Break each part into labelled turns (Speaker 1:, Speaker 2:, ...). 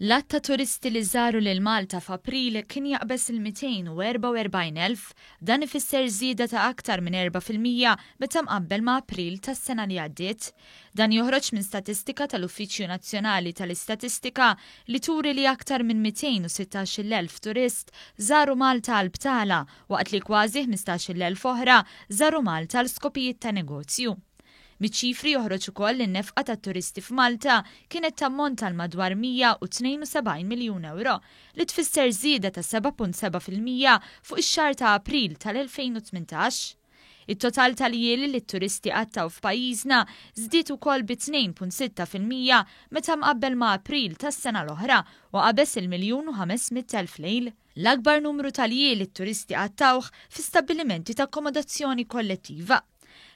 Speaker 1: L-għadd ta' turisti li żaru lil Malta f'April kien jaqbeż il-244,000. Dan ifisser żieda ta' aktar minn 4% meta mqabbel ma' April tas-sena li għaddiet. Dan joħroġ minn statistika tal-Uffiċċju Nazzjonali tal-Istatistika li turi li aktar minn 216,000 turist żaru Malta għal btala waqt li kważi 15,000 oħra żaru Malta għal skopijiet ta' negozju. Miċ-ċifri joħroġ ukoll li n-nefqa tat-turisti f'Malta kienet tammonta għal madwar 172 miljun ewro, li tfisser żieda ta' 7.7% fuq ix-xahar ta' April tal-2018. It-total tal-iljieli li t-turisti qattgħu f'pajjiżna żdied ukoll bi 2.6% meta mqabbel ma' April tas-sena l-oħra u qabeż il-miljun u 500,000 lejl. L-akbar numru ta' ljieli t-turisti qattgħuh fi stabbilimenti ta' akkomodazzjoni kollettiva.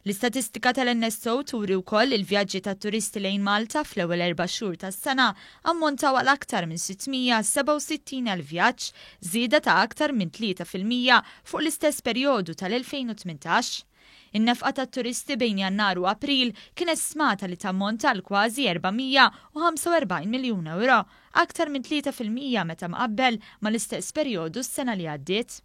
Speaker 1: L-istatistika tal-NSO turi wkoll li l-vjaġġi tat-turisti lejn Malta fl-ewwel erba' xhur tas-sena ammontaw għal aktar minn 667,000 vjaġġ, żieda ta' aktar minn 3% fuq l-istess perjodu tal-2018. In-nefqa tat-turisti bejn Jannar u April kienet stmata li tammonta għal kważi 445 miljun ewro, aktar minn 3% meta mqabbel mal-istess perjodu s-sena li għaddiet.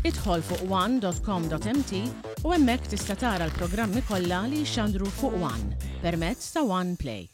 Speaker 2: Idħol fuq one.com.mt u hemmhekk tista' tara l-programmi kollha li jixxandru fuq One permezz ta' One Play.